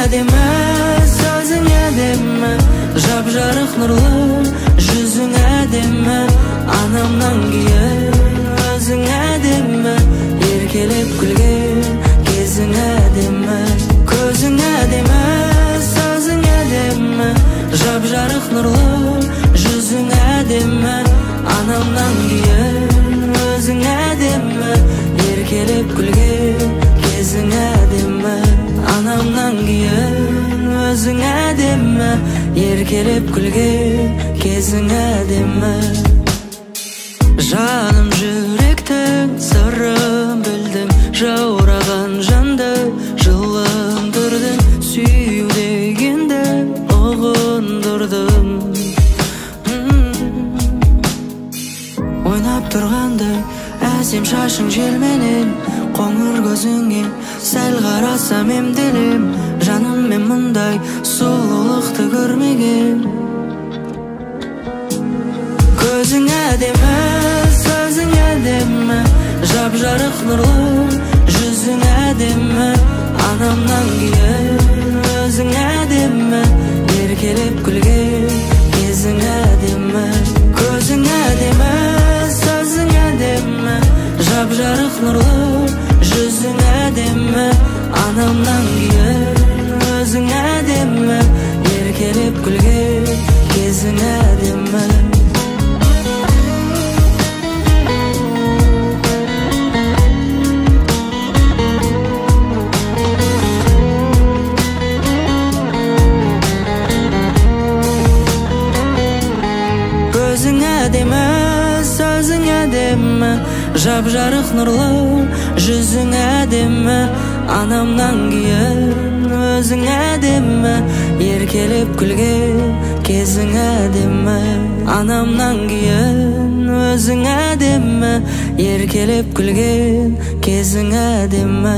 әдемі, сөзің әдемі, жап-жарық нұрлы жүзің әдемі. Анамнан кейін өзің әдемі, еркелеп күлген кезің әдемі. Көзің әдемі, сөзің әдемі, жап-жарық нұрлы жүзің әдемі. Анамнан кейін өзің әдемі, еркелеп күлген кезің әдемі. Анамнан кейін өзің әдемі, еркелеп күлген кезің әдемі. Жаным жүректің сырын білдім, жаураған жанды жылындырдың, сүю дегенді ұғындырдым. Ойнап тұрғандай әсем шашың желменен, қоңыр көзіңе сәл қарасам емделем. Жаным мен мұндай сұлулықты көрмеген. Көзің әдемі, сөзің әдемі, жап-жарық нұрлы жүзің әдемі. Анамнан кейін өзің әдемі, еркелеп күлген кезің әдемі. Көзің әдемі, сөзің әдемі, жап-жарық нұрлы жүзің әдемі. Анамнан кейін өзің әдемі, еркелеп күлген кезің әдемі. Көзің әдемі, сөзің әдемі, жап-жарық нұрлы жүзің әдемі. Анамнан кейін өзің әдемі, еркелеп күлген кезің әдемі. Анамнан кейін өзің әдемі, еркелеп күлген кезің әдемі.